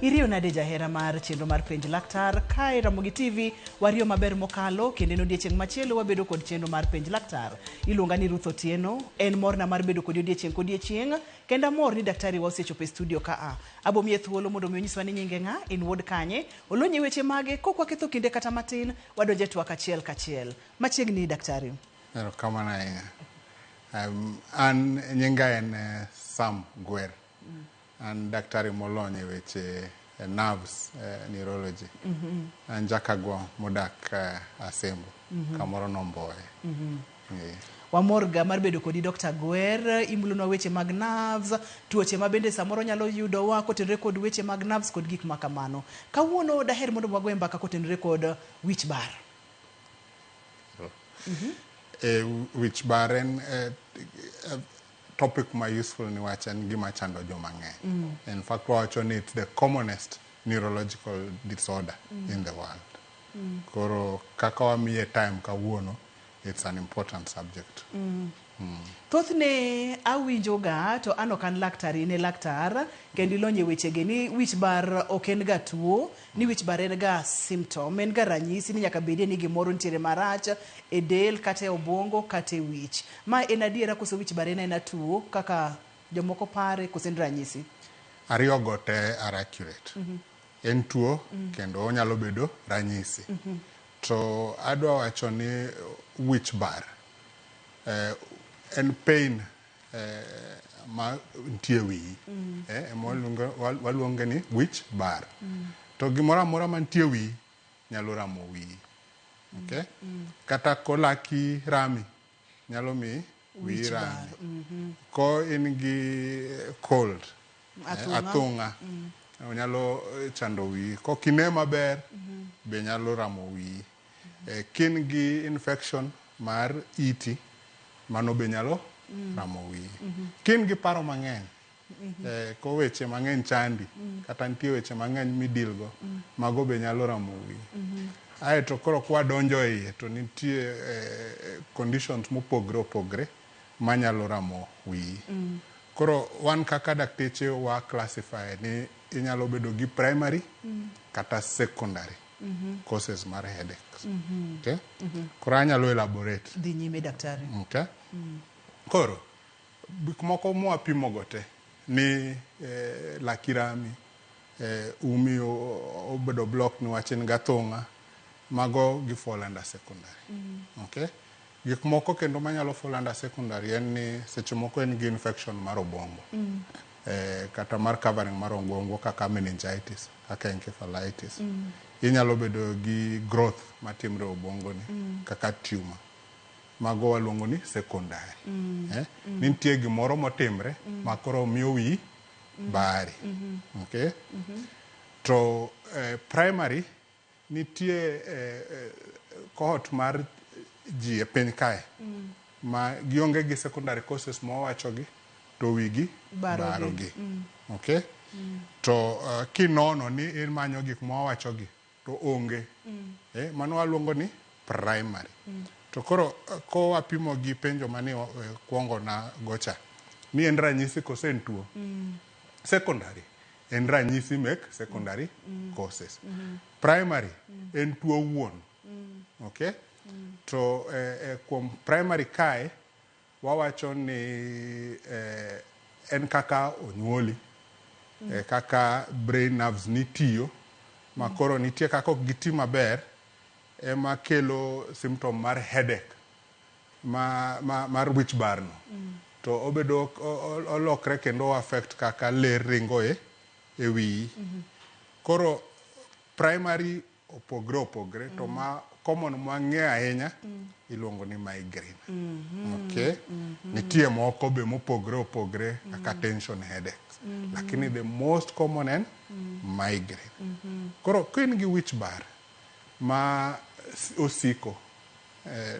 Iriyo nade jahera mar chenro mar Penj Laktar kae Ramogi TV wariyo maber mokalo kendo en odiechieng' machielo wabedo kod chenro mar Penj Laktar. Iluonga ni Ruth Otieno, en morna mar bedo kodi odiechieng' kodiechieng' kendo amor ni daktari wa osechopo e studio ka a. Abo miye thuolo mondo mi onyiswa ni nyinge ng'a, en wuod kanye, olony e weche mage, kok waketho kinde kata matin, wadonjo e twak achiel kachiel. Machiegni daktari. Erokamano ahinya. An nyinga en Sam Gwer. An daktari molony e weche nerves, neurology. An jakagwa modak Asembo, kamoro Nomboye. Wamor ga mar bedo kodi Dr. Gwer, imulonwa weche mag nerves, tuoche ma bende samoro nyalo yudowa kotenore kod weche mag nerves kod gik ma kamano. Kawuono daher mondo wagoye mbaka kotenore kod wich bar. Wich bar en topic ma useful niwach en gima chando joma ng'eny. In fact, wawacho ni it's the commonest neurological disorder in the world. Koro kaka wamiye time kawuono, it's an important subject. Thothne awinjo ga to an ok an laktar, in e laktar kendo ilony e wechegi ni wich bar ok en ga tuo, ni wich bar en ga symptom, en ga ranyisi ni nyaka bedie ni gimoro nitiere marach e del kata e obwongo kata e wich. Ma en adiera koso wich bar en aena tuo kaka jomoko pare koso en ranyisi? Ariyo go te are accurate. En tuo kendo onyalo bedo ranyisi. To adwa wacho ni wich bar en pain ma nitie e wiyi. Ema waluonge ni wich bar. To gimoro amora mantie e wiyi nyalo ramo wiyi. Okay? Kata kolaki rami nyalo mi wiyi rami. Ko in gi cold, athung'a nyalo chando wiyi. Kok ine maber be nyalo ramo wiyi. Kin gi infection mar iti, mano be nyalo ramo wiyi. Kin gi paro mang'eny, ko weche mang'eny chandi, kata nitie weche mang'eny midil go, mago be nyalo ramo wiyi. Aeto koro kwadonjo e iye to nitie conditions mopogre opogre manyalo ramo wiyi. Koro wan kaka dakteche wa classify ni inyalo bedo gi primary kata secondary causes mar headaches. Okay? Koro anyalo elaborate. Dhi nyime daktari. Okay? Koro, gik moko mwapimo go te ni laki rami, umi obedo block niwach in gathung'a, mago gi fall under secondary. Okay? Gik moko kendo manyalo fall under secondary en ni seche moko en gi infection mar obwongo. Kata mar covering mar obwongo kaka meningitis, kaka encephalitis. Inyalo bedo gi growth matimre e obwongo ni kaka tumor. Mago waluongo ni secondary. Nitie gimoro motimre ma koro miyo wiyi bari. Okay? To primary nitie cohort mar ji e piny kae ma gionge gi secondary causes mwawachogi to wigi barogi. Okay? To kinono ni imanyo gik mwawachogi to onge. Mano waluongo ni primary. To koro kowapimo gi penjo mane kuongo na gocha ni en ranyisi koso en tuo. Secondary en ranyisi mek secondary causes. Primary en tuo wuon. Okay? To kuom primary kae wawacho ni en kaka onyuoli, kaka brain nerves ni tiyo, ma koro nitie kaka ok giti maber ema kelo symptom mar headache mar wich bar no. To obedo olokre kendo affect kaka ler ringo e wiyi. Koro primary opogre opogre to ma common mwang'eyo ahinya iluongo ni migraine. Okay? Nitie moko be mopogre opogre kaka tension headaches. Lakini the most common en migraine. Koro ka in gi wich bar ma osiko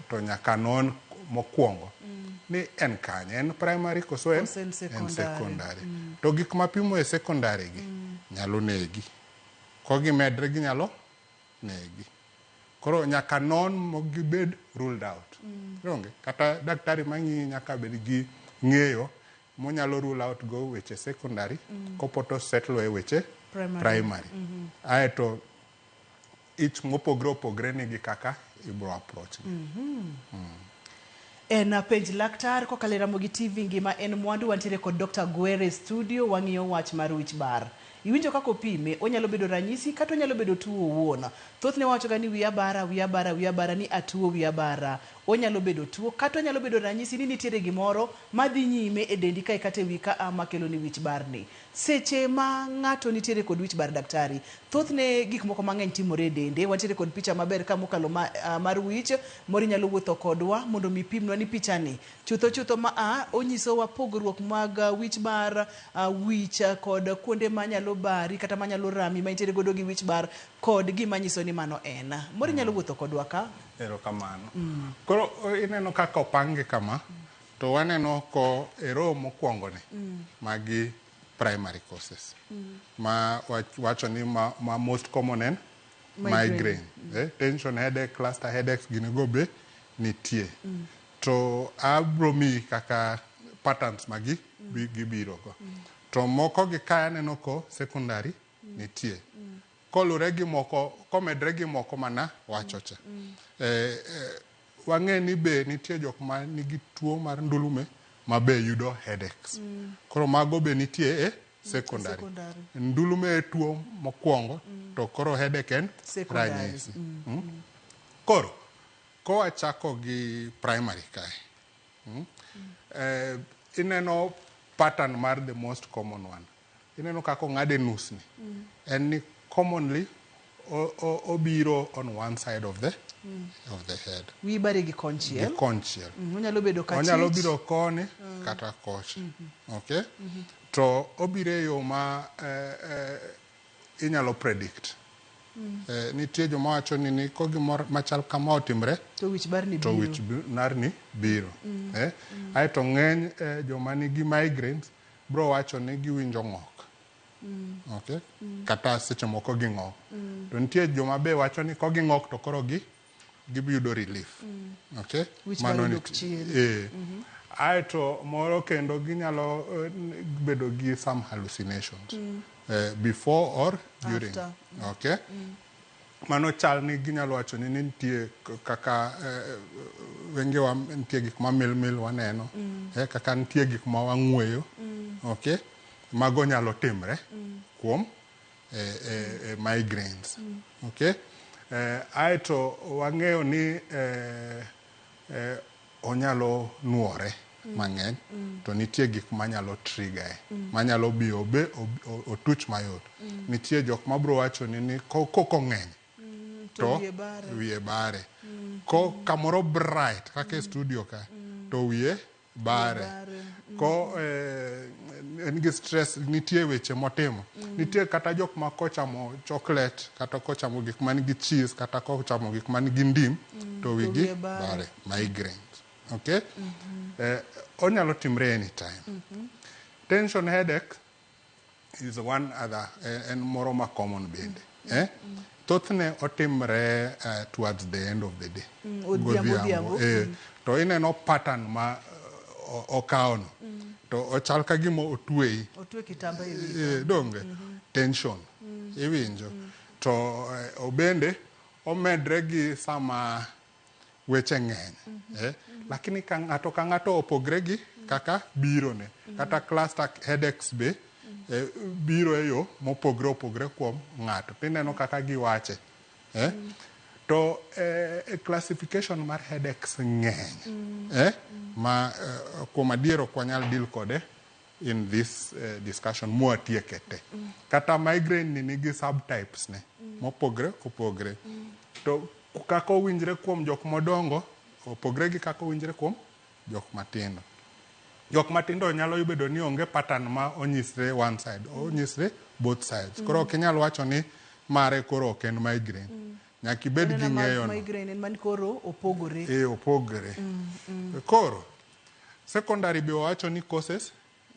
to nyaka non mokwongo ni en kanye, en primary koso en secondary. To gik mapimo e secondary gi nyalo negi. Kogimedre ginyalo negi. Koro nyaka non mogibed ruled out. Donge? Kata daktari mang'iyi nyaka bed gi ng'eyo monyalo rule out go weche secondary kopo to settle e weche Primary. Primary. Aeto each mopogre opogre nigi kaka ibro approach gi. En Penj Laktar kokalo e Ramogi TV ngima en mwandu wantiere kod Dr. Gwere e studio wang'iyo wach mar wich bar. Iwinjo kaka opime, onyalo bedo ranyisi kata onyalo bedo tuo owuon. Thothne wawachoga ni wiya bara, wiya bara, wiya bara ni atuo wiya bara. Onyalo bedo tuo kata onyalo bedo ranyisi ni nitiere gimoro madhi nyime e dendi kae kata e wi ka a makelo ni wich barni. Seche ma ng'ato nitiere kod wich bar daktari, thothne gik moko mang'eny timore e dende. Wantiere kod picha maber ka mokalo ma, mar wich, moro inyalo wuotho kodwa mondo mi ipimnwa ni pichani chutho chutho ma a onyisowa pogruok mag wich bar, wich kod kuonde manyalo bari kata manyalo rami ma intiere godo gi wich bar kod gima nyiso ni mano en. Moro inyalo wuotho kodwa ka. Erokamano. Koro ineno kaka opang gi kama, to waneno ko e row mokwongo ni, magi primary causes. Ma wacho ni ma most common en migraine. Migraine. Tension headache, cluster headaches gini go be nitie. To abro miyi kaka patterns magi gibiro go. To moko gi kae aneno ko secondary nitie. Kolure gi moko, komedre gi moko mana wacho cha. Wang'e ni be nitie jok ma nigi tuo mar ndulume ma be yudo headaches. Koro mago be nitie e secondary. Secondary. Ndulume e tuo mokwongo to koro headache en secondary. Ranyisi. Koro, kowachako gi primary kae. Ineno pattern mar the most common one. Ineno kaka ong'ade nus ni. En ni commonly obiro on one side of the head. Wiyi bari gi konchiel. Gi konchiel. Onyalo bedo kachich. Onyalo biro koni kata kocha. Okay? To obiro e yo ma inyalo predict. Nitie joma wacho ni ko gimoro machal kama otimre to wich barni to biro. Wich narni biro. Aeto ng'eny joma nigi migraines bro wacho ni giwinjo ng'ok. Okay? Kata seche moko ging'ok. To nitie joma be wacho ni koging'ok to koro gi gibiyudo relief. Okay? Wich Mano bar odok nitie. chien. Aeto moro kendo ginyalo bedo gi some hallucinations. Before or during. After. Okay? Mano chal ni ginyalo wacho ni nitie kaka wengewa nitie gik ma mil mil waneno. Kaka nitie gik ma wang'weyo. Okay? Mago nyalo timre kuom migraines. Okay? Aeto wang'eyo ni onyalo nuore mang'eny to nitie gik manyalo trigger e manyalo biyo be otuch mayot. Nitie jok mabro wacho ni koko ng'eny to wiye bare. Wiye bare. Ko kamoro bright kaka e studio ka to wiye bare. Bare. Ko en gi stress nitie weche motimo. Nitie kata jok ma kochamo chocolate kata kochamo gik man gi cheese kata kochamo gik man gi ndim to wigi wiye bare. Bare. Migraines. Okay? Onyalo timre anytime. Tension headache is one other en moro ma common bende. Thothne otimre towards the end of the day. Odhiambo, odhiambo. To ineno pattern ma okawono. To ochal ka gima otweyi. Otwe kitamba e wiyi. Donge? Tension. Iwinjo. To obende omedre gi sama weche ng'eny. Lakini ka ng'ato ka ng'ato opogre gi kaka birone. Kata cluster headaches be biro e yo mopogre opogre kuom ng'ato. Tineno kaka giwache. To classification mar headaches ng'eny. Ma kuom adier ok wanyal deal kode in this discussion mwatieke te. Kata migraine ni nigi subtypes ne mopogre opogre. To kaka owinjre kuom jok modongo opogre gi kaka owinjre kuom jok matindo. Jok matindo nyalo bedo ni onge pattern ma onyisre one side, onyisre both sides. Koro ok inyal wacho ni mare koro ok en migraine. Nyaka ibed gi Aneno mag ng'eyo no. Migraine en man koro opogore. Opogre. Koro, secondary be wawacho ni causes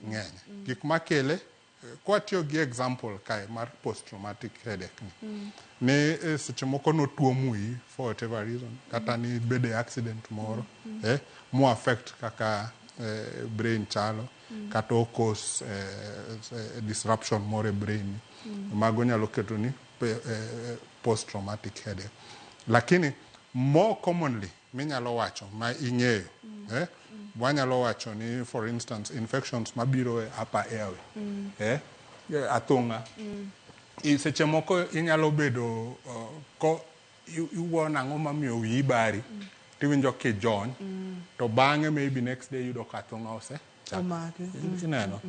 ng'eny. Gik makele, kwatiyo gi example kae mar post traumatic headache ni. Ni seche moko notuom wiyi for whatever reason, kata ni bedo e accident moro, mo affect kaka brain chalo kata o cause disruption moro e brain. Mago nyalo keto ni post traumatic headache. Lakini more commonly minyalo wacho ma ing'eyo, wanyalo wacho ni, for instance, infections mabiro e upper airway, athung'a. Seche moko inyalo bedo ko iwuo nang'o mamiyo wiyi bari, tiwinjo kijony, to bang'e maybe next day iyudo ka athung'a ose chako. Omaki. Ineno,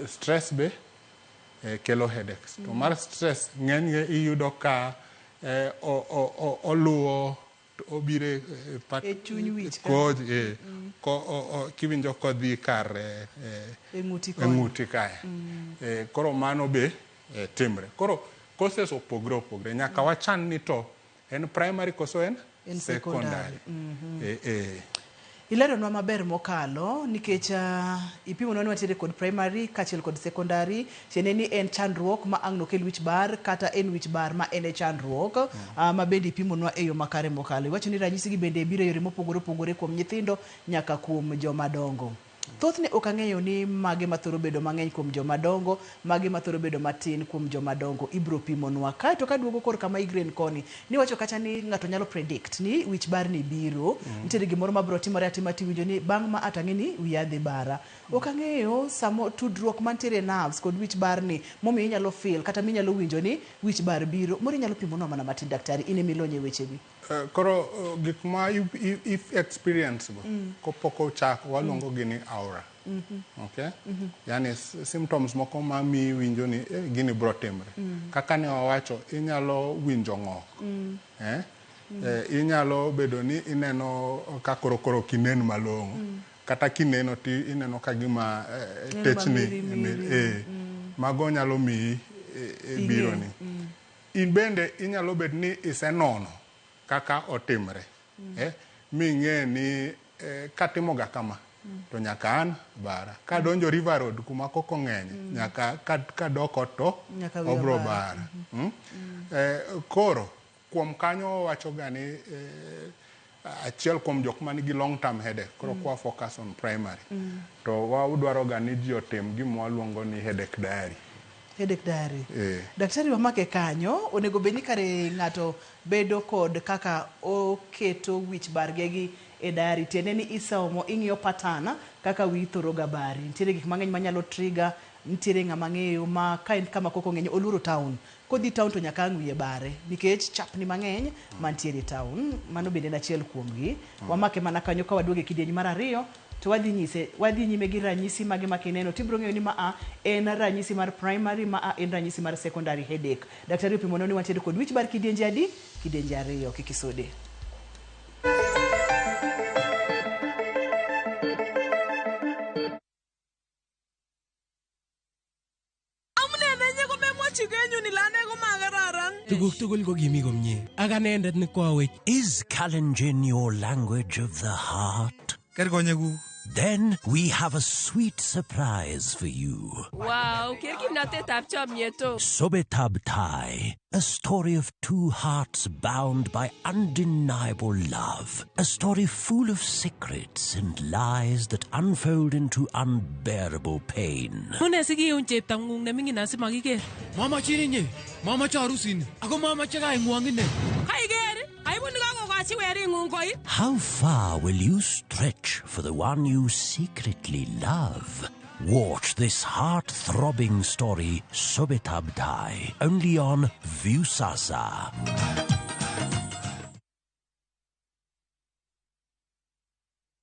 stress be kelo headaches. To mar stress ng'enyne iyudo ka oluwo obiro e part E chuny wich ka. Ko, kiwinjo kodhi kar E ng'uti e koni. Ng'uti kae. Koro mano be timre. Koro causes opogre opogre. Nyaka wachan ni to en primary koso en En secondary. secondary. Eh. Ileronwa maber mokalo nikech ipimonwa ni wantiere kod primary kaachiel kod secondary. Tiende ni en chandruok ma ang' nokel wich bar kata en wich bar ma en e chandruok ma bende ipimonwa e yo makare mokalo. Iwacho ni ranyisi gi bende biro e yore mopogore opogore kuom nyithindo nyaka kuom joma dongo. Thothne ok ang'eyo ni mage mathoro bedo mang'eny kuom joma dongo, mage mathoro bedo matin kuom joma dongo. Ibro pimonwa. Kaeto kaduogo korka migraine koni, niwacho kacha ni ng'ato nyalo predict ni wich bar ni biro. Nitiere gimoro mabro timore atima tiwinjo ni bang' ma atang'e ni wiya dhi bara. Ok ang'eyo samo tudruok mantiere e nerves kod wich bar ni momiyo inyalo feel kata minyalo winjo ni wich bar biro. Moro inyalo pimonwa mana matin, daktari, in emilony e wechegi. Koro gik ma if experience go kopok ochako waluongo gi ni aura. Okay? Yani symptoms moko ma miyi winjo ni gini bro timre. Kaka ne wawacho, inyalo winjo ng'ok. Eh? Inyalo bedo ni ineno ka koro ok inen malong'o. Kata kineno ti ineno ka gima Neno techni. mamiri miri. Mago nyalo miyi Ing'e. bironi. In bende inyalo bet ni isenono kaka otimre. Ming'e ni katimo ga kama to nyaka an bara. Kadonjo River Road kuma koko ng'enye, nyaka kadok ot to Nyaka wiya obro bara. Bara. Koro kuom kanyo wawacho ga ni achiel kuom jok manigi long term headache, koro kwa focus on primary, to wadwaro ga ni ji otim gima waluongo ni headache diary. Headache diary. Eh. Daktari, wamake kanyo, onego bed ni kare ng'ato bedo kod kaka oketo wich barge gi e diary. Tiende ni isomo, ing'iyo pattern kaka wiyi thoro ga bari. Nitiere gik mang'eny manyalo trigger, nitiere ng'ama ng'eyo ma ka en kama koko ng'eny oluoro town. Kodhi town to nyaka ang' wiye bare nikech chapni mang'eny mantiere e town. Mano bende en achiel kuomgi. Wamake mana kanyo ka waduogo e kidieny mar ariyo to wadhi nyise wadhi nyime gi ranyisi mage ma kineno tibiro ng'eyo ni ma a en ranyisi mar primary, ma a en ranyisi mar secondary headache. Daktari opimonwa ni wantiere kod wich bar kidienje adi? Kidienje ariyo. Kik isode. Amune nenye komemwochi kenyun ile ane komakararan. Tuguk tugul ko kimi komie ak anendet ne kwawech. Is Kalenjin your language of the heart? Ker konyekuk. Then we have a sweet surprise for you. Wow, ker kimnatetab chomyet o. Sobetab Tai, a story of two hearts bound by undeniable love. A story full of secrets and lies that unfold into unbearable pain. Mune sikiun cheptong'ung neming'in asimakiker? Mamachin inye, mamache arusini, ako mamache kaing'wong ine. Kaiker, aibu nikakokochi wering'ung koit. How far will you stretch for the one you secretly love? Watch this heart-throbbing story, Sobetab Tai, only on Viusasa.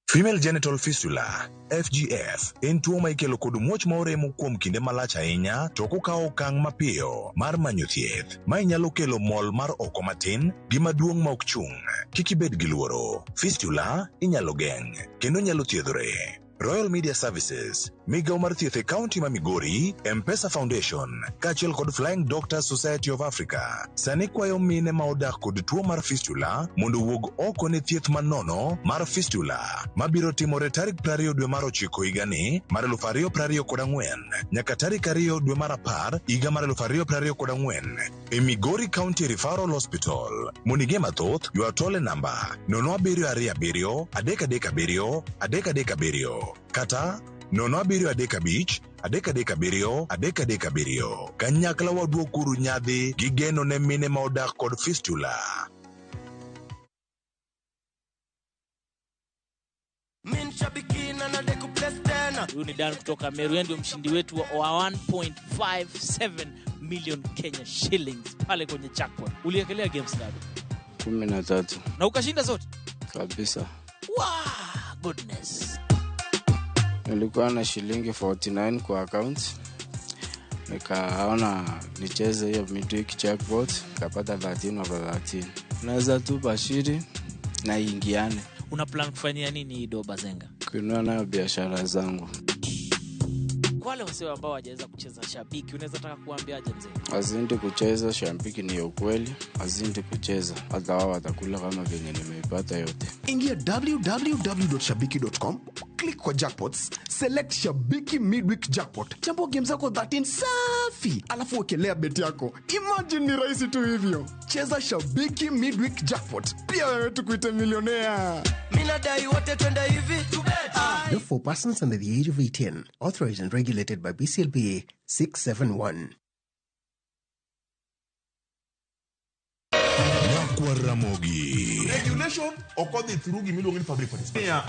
Female genital fistula, FGF, en tuo ma ikelo kod muoch ma oremo kuom kinde malach ahinya to ok okawo okang' mapiyo mar manyo thieth. Mae nyalo kelo mol mar oko matin gi maduong' ma ok chung'. Kik ibed gi luoro. Fistula inyalo geng' kendo nyalo thiedhore. Royal Media Services, migawo mar thieth e kaunti ma Migori, M-Pesa Foundation, kaachiel kod Flying Doctors Society of Africa, sani kwayo mine ma odak kod tuo mar fistula mondo owuog oko ne thieth manono mar fistula mabiro timore tarik 20 dwe mar ochiko higani mar 2024 nyaka tarik 2 dwe mar apar higa mar 2024 e Migori County Referral Hospital. Mondo ing'e mathoth, ywa tol e namba 0727 337 337 kata 0735 337 337. Kanyakla waduokuru nyadhi gi geno ne mine ma odak kod fistula. Huyu ni Dan kutoka Meru, yeye ndio mshindi wetu wa 1.57 million Kenya shillings pale kwenye jackpot. Uliekelea games ngapi? 13. Na ukashinda zote? Kabisa. Wow, goodness. Nilikuwa na shilingi 49 kwa account, nikaona nicheze hiyo midweek jackpot, nikapata 13 over 13. Naweza tu bashiri na ingiane. Una plan kufanyia nini hii doba Zenga? Kununua nayo biashara zangu. Kwa wale wasee ambao hawajaweza kucheza Shabiki, unaweza taka kuambiaje mzee? Wazidi kucheza Shabiki, ni ukweli, wazidi kucheza, hata wao watakula kama venye nimeipata yote. Ingia www.shabiki.com, click kwa jackpots, select Shabiki Midweek Jackpot. Chambua game zako 13 safi, alafu wekelea bet yako. Imagine ni rahisi tu hivyo. Cheza Shabiki Midweek Jackpot. Pia wewe tukuite milionea. Mimi nadai wote twende hivi. Not for persons under the age of 18. Authorized and regulated by BCLBA 671. Nyakwar Ramogi. Regulation ok odhi through gimiluongo ni public participation.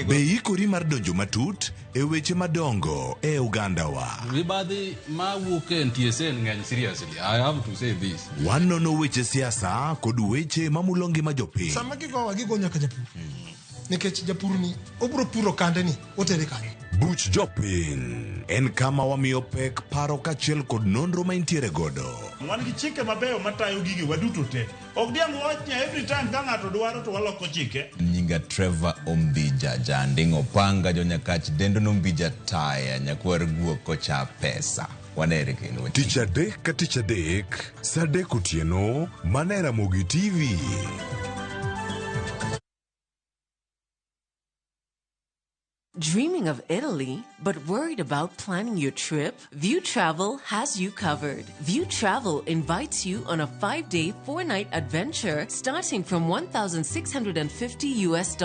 Be ikori mar donjo matut e weche madongo e ogandawa? Mibadhi mawuok e NTSA ng'eny seriously. I have to say this. Wanono weche siasa kod weche mamulo ngima jopiny. Sama gigowa gigo nyaka japur. Nikech japur ni obiro puro kande ni otere kanye. Buch jopiny en kama wamiyo pek paro kaachiel kod nonro ma intiere godo. Wan gi chike mabeyo matayo gige waduto te. Ok diang' wach ni every time ka ng'ato dwaro to waloko chike. Nyinga Trevor Ombija Janding Opanga Jonyakach Dendo Nombija Taya Nyakwar Guok Kocha Pesa. Wanere kendo. Tich adek ka tich adek, saa adek otieno, mana e Ramogi TV. Dreaming of Italy, but worried about planning your trip? View Travel has you covered. View Travel invites you on a 5-day, 4-night adventure starting from $1,650 US.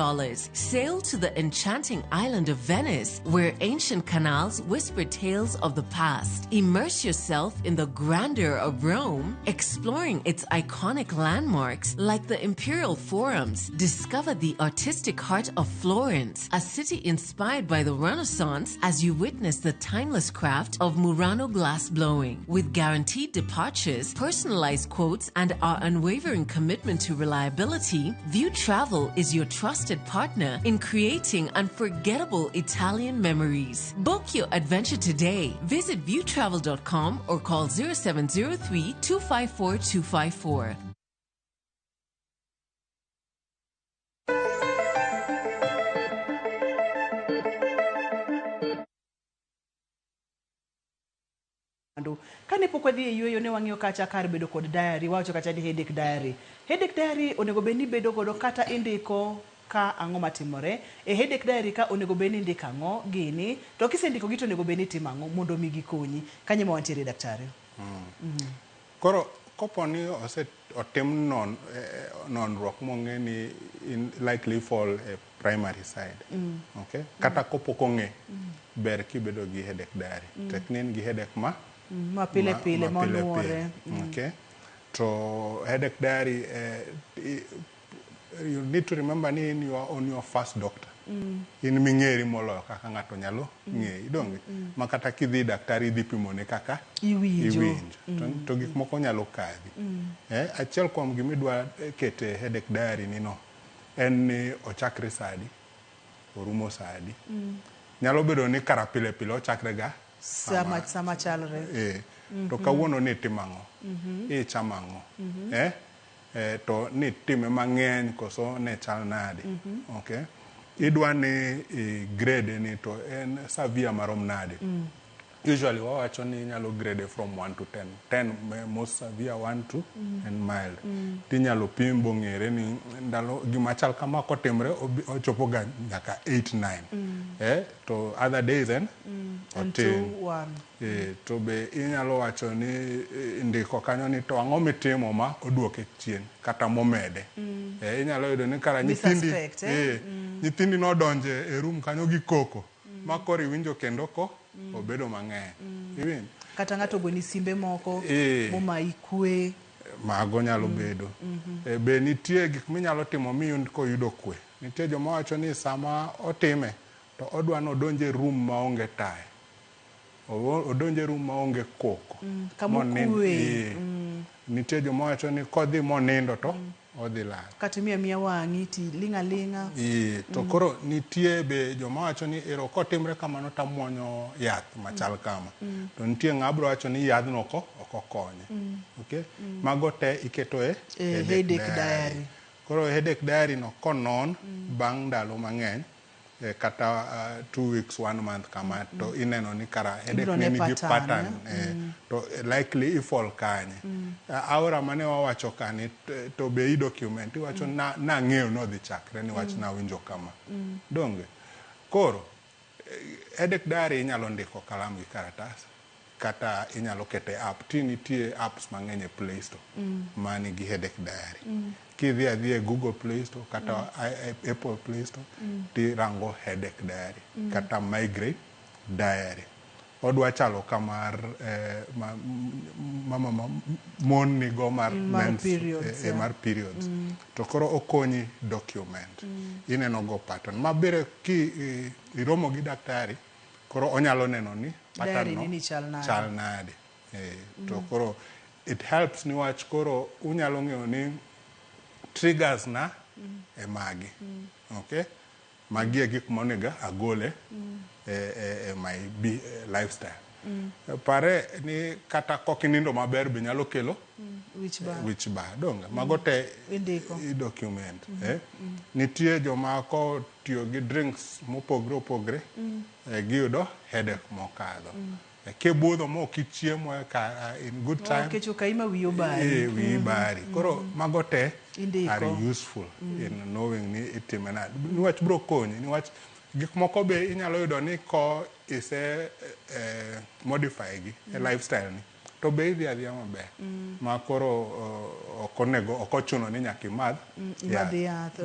Sail to the enchanting island of Venice, where ancient canals whisper tales of the past. Immerse yourself in the grandeur of Rome, exploring its iconic landmarks like the Imperial Forums. Discover the artistic heart of Florence, a city inspired by the Renaissance as you witness the timeless craft of Murano glass blowing. With guaranteed departures, personalized quotes, and our unwavering commitment to reliability, View Travel is your trusted partner in creating unforgettable Italian memories. Book your adventure today. Visit viewtravel.com or call 0703 254 254. Kane pok wadhi e yueyo ne wang'iyo kacha kar bedo kod diary, wawacho kacha ni headache diary. Headache diary onego bed ni ibedo godo kata indiko ka ang'o matimore. E headache diary ka onego bed ni indiko ang'o gini, to kisendiko gi to onego bed ni itimo ang'o mondo mi gikonyi. Kanye ma wantiere daktari? Koro kopo ni otim nonruok mong'e ni in likely fall e primary side. Okay? Kata kopok ong'e, ber kibedo gi headache diary. Tek ni in gi headache ma ma pile pile manuore. Okay. To headache diary, you need to remember ni you are on your first doctor. In ming'eri moloyo kaka ng'ato nyalo ng'eyi, donge? Ma kata kidhi daktari idhi pimone kaka iwinjo. To gik moko nyalo kadhi. Achiel kuom gimidwa kete headache diary ni no, en ni ochakre sadi, orumo sadi. Nyalo bedo ni kara pile pile ochakre ga sama chalre. To kawuono ni itimo ang'o? Ichamo ang'o? To ni itime mang'eny koso ne chal nade? Okay. Idwa ni i grade ni to en severe marom nade. Usually wawacho ni inyalo grade from 1 to 10. 10 most severe, 1 to en mild. Tinyalo pim bong'ere ni ndalo gima chal kama kotimre ochopo ga nyaka 8 9. To other days en En otin. 2 1. To be inyalo wacho ni ndiko kanyo ni to ang'o mitimo ma oduoke chien kata momede. Inyalo yudo ni kara nyithindi Suspect, eh? Nyithindi nodonje e room kanyo gi koko ma koro iwinjo kendo ko obedo mang'eny. Iwinjo? Kata ng'ato ogoni simbe moko momayi kwe. Mago nyalo bedo. Be nitie gik minyalo timo miyud koyudo kwe. Nitie joma wacho ni sama otime to odwa ni odonj e room maonge taya. Odonj e room maonge koko. Kama okwe. Nitie joma wacho ni kodhi monindo to odhi lal. Kata imiyo amiya wang'i ti ling' aling'a. To koro nitie be joma wacho ni ero kotimre kamano tamuonyo yath machal kama. To nitie ng'a bro wacho ni yadhno ok okonye. Okay? Mago te iketo e headache diary. Koro headache diary no konon bang' ndalo mang'eny kata 2 weeks, 1 month kama, to ineno ni kara headache Ibiro ne ne nigi pattern, pattern, eh? To likely ifall kanye. Aora mane wawacho kani to be i document iwacho na nang'eyo nodhi chakre niwach nawinjo kama. Donge koro headache diary inyalo ndiko kalam gi karatas kata inyalo kete app. Ti nitie apps mang'eny e Play Store manigi headache diary. Kidhi adhiya e Google Play Store kata Apple Play Store tirango headache diary kata migraine diary. Odwa chalo kamar mama mon nigo mar, Mar mens, periods, yeah. mar periods. To koro okonyi document. Ineno go pattern mabere ki iromo gi daktari, koro onyalo neno ni pattern Diary no ni ni chal nade. Chal nade. To koro it helps niwach koro unyalo ng'eyo ni triggers na e magi. Okay, magi e gik monego agole e my lifestyle. Pare ni kata kok inindo maber be nyalo kelo wich bar. Wich bar. Donge mago te Indiko. I document. Nitie joma kotiyo gi drinks mopogre opogre giyudo headache mokadho. Kibudho mok ichiemo e in good time, Nikech okaima wiyi obari. Wiyi bari. Koro mago te Indiko. are useful in knowing ni itime nade niwach biro konyi niwach gik moko be inyalo yudo ni ko ise modify gi e lifestyle ni to be idhi adhiya maber ma koro ok onego, ok ochuno ni nyaka imadh Imadh yath.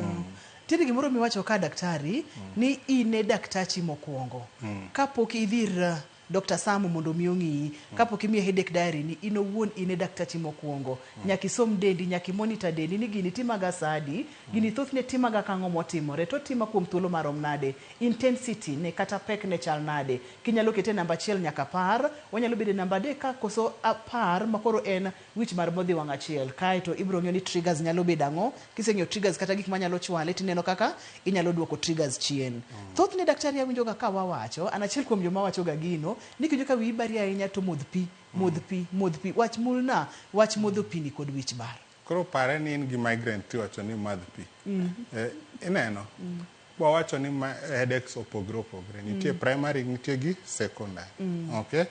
Nitiere gimoro miwacho ka daktari ni in e daktachi mokwongo. Kapok idhi ir Dr. Sam mondo mi ong'iyi, kapok imiye headache diary ni in owuon in e daktachi mokwongo. Nyaka isom dendi, nyaka imonitor dendi ni gini timaga sa adi, gini thothne timaga kang'o motimore, to tima kuom thuolo marom nade, intensity ne kata pek ne chal nade. Kinyalo kete namba 1 nyaka 10, wanyalo bedo e namba 3 ka koso 10 makoro en wich mar modhi wang' achiel. Kaeto ibiro ng'iyo ni triggers nyalo bedo ang'o, kiseng'iyo triggers kata gik manyalo chwale tineno kaka inyalo duoko triggers chien. Thothne daktari awinjo ga ka wawacho, an achiel kuom joma wacho ga gino, ni kiwinjo ka wiyi bari ahinya to modh pi, modh pi, modh pi. Wach mulna, wach modho pi ni kod wich bar. Koro pare ni in gi migraine tiwacho ni madh pi. Ineno wawacho ni headaches opogre opogre. Nitie primary, nitie gi secondary. Okay,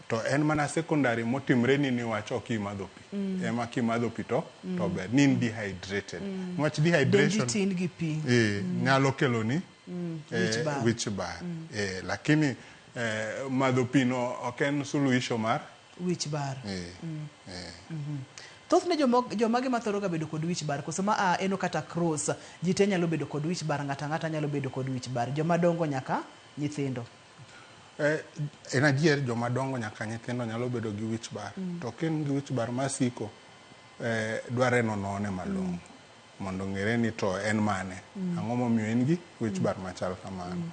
to en mana secondary motimre ni niwach ok imadho pi. Ema kimadho pi to ber ni in dehydrated niwach dehydration Dendi tin gi pi. Nyalo kelo ni Wich bar. Wich bar. Lakini madho pi no ok en suluhisho mar wich bar. Eh. Thothne jomage mathoro ga bedo kod wich bar koso ma a en kata cross ji te nyalo bedo kod wich bar, ng'ato ang'ata nyalo bedo kod wich bar, joma dongo nyaka nyithindo? En adier, joma dongo nyaka nyithindo nyalo bedo gi wich bar. To ka in gi wich bar masiko, dwarre nonone malong'o mondo ong'ere ni to en mane, ang'o momiyo in gi wich bar machal kamano.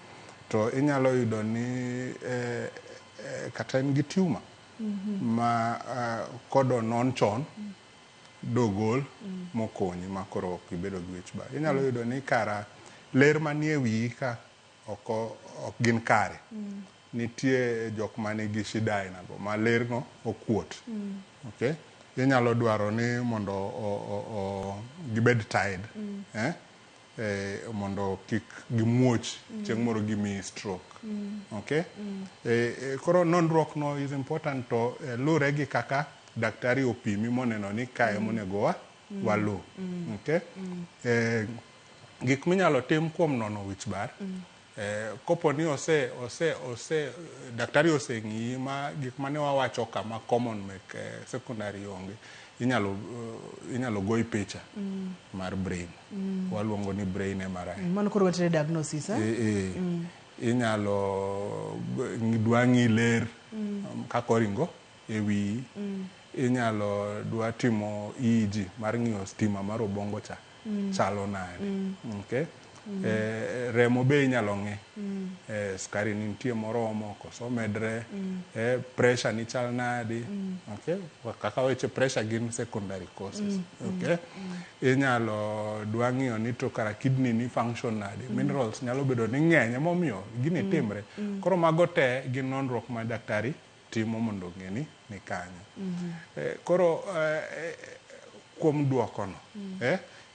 To inyalo yudo ni kata in gi tumor ma kodonon chon dogol mokonyi ma koro ok ibedo gi wich bar. Inyalo yudo ni kara ler manie wiyi ka ok gin kare. Nitie jok manigi shida aina go ma ler no okuot. Okay? Inyalo dwaro ni mondo gibed tied. Eh? mondo kik gimuoch chieng' moro gimiyi stroke. Okay? Koro nonruok no is important to lure gi kaka daktari opimi moneno ni kae monego wa walu. Okay? Gik minyalo tim kuom nono wich bar, kopo ni ose ose ose daktari oseng'iyi ma gik mane wawacho kama common mek secondary onge, inyalo goyi picha mar brain. Waluongo ni brain MRI. Mano koro wantiere diagnosis, eh? E. Inyalo dwa ng'i ler kaka oringo e wiyi. Inyalo dwa timo EEG mar ng'iyo stima mar obwongo cha chalo nade. Okay? Remo be inyalo ng'i. Sukari ni nitie moromo koso omedre, pressure ni chal nade. Okay? Kaka weche pressure gin secondary causes. Okay? Inyalo dwa ng'iyo ni to kara kidney ni function nade. Minerals nyalo bedo ni ng'eny emomiyo gini timre. Koro mago te gin nonruok ma daktari timo mondo ong'e ni ni kanyo. Koro kuom duokono,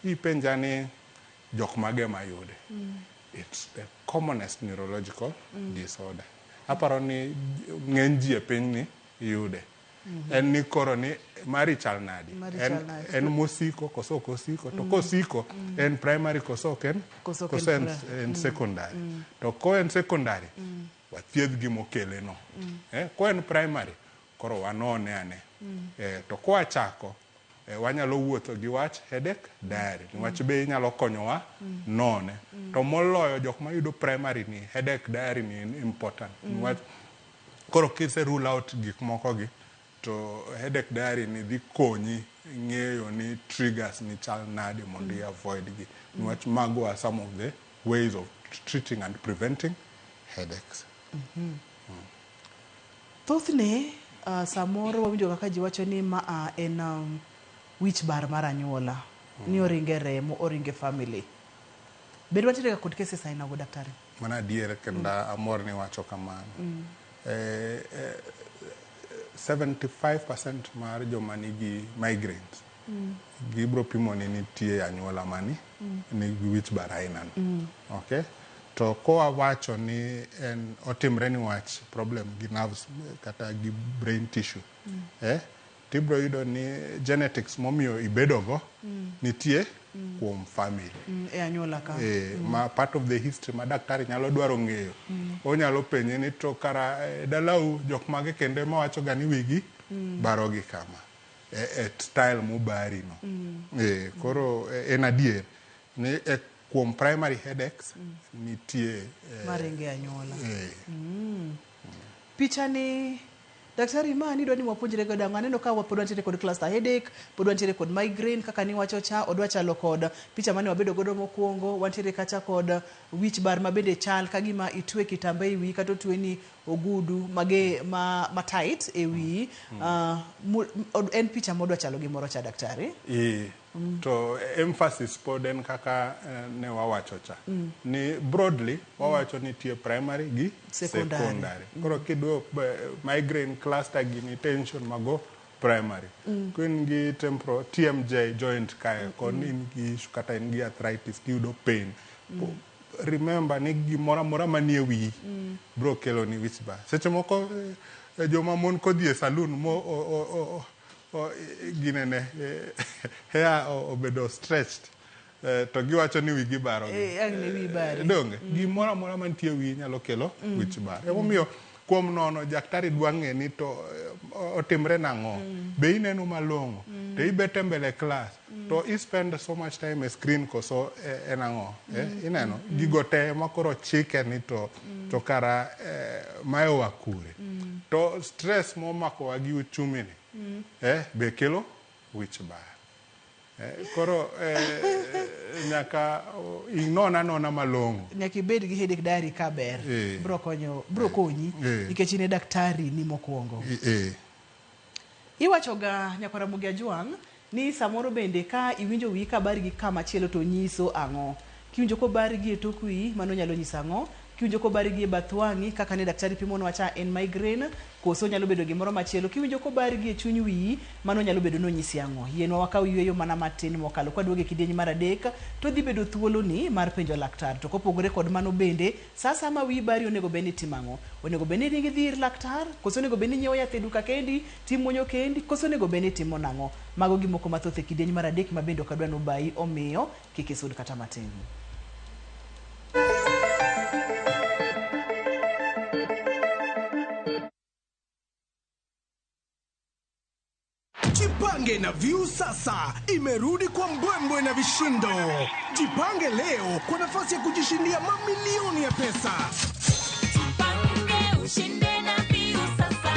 ipenja ni jok mage mayude. It's the commonest neurological disorder. Aparo ni ng'eny ji e piny ni yude. En ni koro ni mari chal nadi? Mari En, chal nade? en mosiko koso ok osiko? To kosiko, en primary koso ok en? Koso ok en Koso en, en secondary. To ko en secondary, wathiedh gimokele no. Ko en primary, koro wanone ane. To kwachako, wanyalo wuotho gi wach headache diary. Niwach be inyalo konyowa none. To moloyo jok mayudo primary ni, headache diary ni en important. Niwach koro kise rule out gik moko gi, to headache diary ni dhi konyi ng'eyo ni triggers ni chal nade mondo i avoid gi. Niwach mago are some of the ways of treating and preventing headaches. Thothne samoro wawinjo kaka ji wacho ni ma en wich bar mar anyuola. Ni oringe remo, oringe family. Bende wantiere ga kod cases aina go, daktari? Mano adier kendo amor ni wacho kamano. 75% mar joma nigi migraines gibro pimo ni nitie anyuola mani nigi wich bar aina no. Okay? To kowa wacho ni en otimre ni wach problem gi nerves kata gi brain tissue. Tibro yudo ni genetics momiyo ibedogo nitie kuom family. E anyuola ka. Ma part of the history ma daktari nyalo dwaro ng'eyo. Onyalo penje ni to kara dalau jok mage kendo mawacho ga ni wigi barogi kama. E style mobari no. Koro en adier ni kuom primary headaches nitie Maringe anyuola. Picha ni, daktari, ma nidwa ni wapuonjre godo ang'o? Aneno ka pod wantiere kod cluster headache, pod wantiere kod migraine kaka niwacho cha, odwa chalo kod picha mane wabedo godo mokwongo, wantiere kacha kod wich bar ma bende chal ka gima itwe kitamba e wiyi kata otweni ogudu mage ma tight e wiyi. En picha modwa chalo gi moro cha, daktari. To emphasis pod en kaka ne wawacho cha. Ni broadly wawacho ni nitie primary gi Secondary. secondary. Koro kidwa migraine cluster gini tension mago primary. Ka in gi temporal TMJ joint kae kod in gi issue kata in gi arthritis tiyudo pain. Remember ni gimoro amora manie wiyi bro kelo ni wich bar. Seche moko joma mon kodhi e saloon mo o ginene hair obedo stretched, to giwacho ni wigi barogi. Ang' ne wiyi bari. Donge gimoro amora mantie e wiyi nyalo kelo wich bar. Emomiyo kuom nono daktari dwa ng'e ni to otimre nang'o. Be ineno malong'o? To ibet e mbele class to i spend so much time e screen koso en ang'o? Ineno gigo te ema koro chike ni to kara mae oa kure. To stress momakowa gi uchumi ni be kelo wich bar. Koro nyaka inon anona malong'o. Nyaka ibed gi headache diary ka ber. Bro konyo, bro konyi nikech in e daktari ni mokwongo. Iwacho ga nyakwar Ramogi Ajwang' ni samoro bende ka iwinjo wiyi ka bari gi kama chielo to nyiso ang'o? Kiwinjo kobari gi e tok wiyi, mano nyalo nyiso ang'o? Kiwinjo kobari gi e bath wang'i kaka ne daktari pimonwa cha en migraine koso nyalo bedo gimoro machielo. Kiwinjo kobari gi e chuny wiyi mano nyalo bedo ni onyisi ang'o. Yienwa wakaw yueyo mana matin mokalo. Kwaduogo e kidieny mar 3 to dhi bedo thuoloni mar penjo laktar. To kopogore kod mano bende sa asaya ma wiyi bari onego bed ni itimo ang'o? Onego bed ni iringo idhi ir laktar koso onego bed ni inyiewo yath e duka kendi timuonyo kendi koso onego bed ni itimo nang'o? Mago gimoko mathoth e kidieny mar 3 ma bende ok adwa ni obayi, omiyo kik isud kata matin. Jipange na View sasa imerudi kwa mbwembwe na vishindo. Jipange leo kwa nafasi ya kujishindia mamilioni ya pesa. Jipange ushinde na View sasa.